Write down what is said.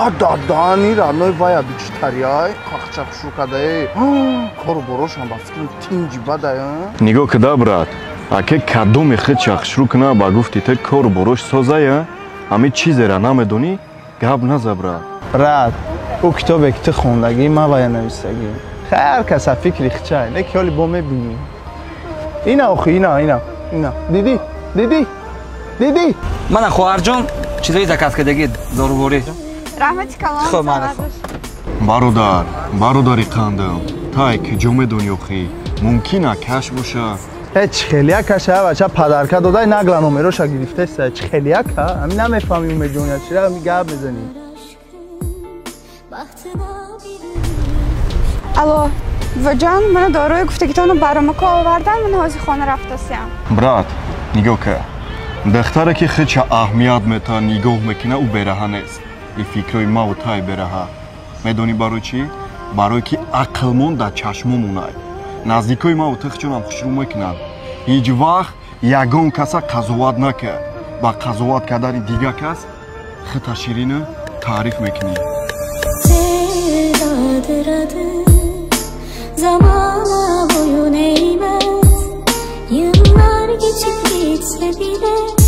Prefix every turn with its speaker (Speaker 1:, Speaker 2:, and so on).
Speaker 1: Дадани родной вая бичтарияй қахча хушрӯ кадаe кору борошам ба фикри тинҷи бадая.
Speaker 2: Нигоҳ кида, брат, аке кадоми худча хушрӯ куна, ба гуфти ту кору борош созая, ҳами чизера намедонӣ, гап наза, брат.
Speaker 1: Брат, ӯ китобе ки ту хондагӣ, ман вая нависагӣ. Ҳар каса фикри хичай, не ки ҳоли бо мебинӣ. Ина охи, ина, ина, ина. Дидӣ? Дидӣ? Дидӣ?
Speaker 3: Мана, хоҳарҷон, чизои заказ кардагӣ, доруворӣ.
Speaker 4: Раҳмати калон.
Speaker 3: Хуб, мана.
Speaker 2: Бародар, бародари қандам, тай куҷо медонӣ охи? Мумкин акаш боша.
Speaker 1: Э, чӣ хелияка ша, бача падарка додай, нагла номероша гирифтеса. Чӣ хелияка? Ҳами намефаҳми, Умедҷон, чира ҳами гап мезанӣ?
Speaker 4: Алло, буваҷон, мана дорои гуфтагитонро баромако овардан, ман ҳозир хона рафтасиям.
Speaker 2: Брат, нигоҳ ка. Духтаре ки худша аҳамият мета, нигоҳ мекуна, ӯ бераҳа нест. И фикрҳои маву тай бераҳа. Медонӣ барои чӣ? Барое ки ақлмон дар чашмомонай. Наздикои маву ту худшонам хушрӯ мекунанд. Ҳеҷ вақт ягон каса қазоват накард. Ба қазоват кардани дигар кас худта ширину таъриф мекунӣ.
Speaker 5: Zamana boyun eğmez. Yıllar geçip gitse bile.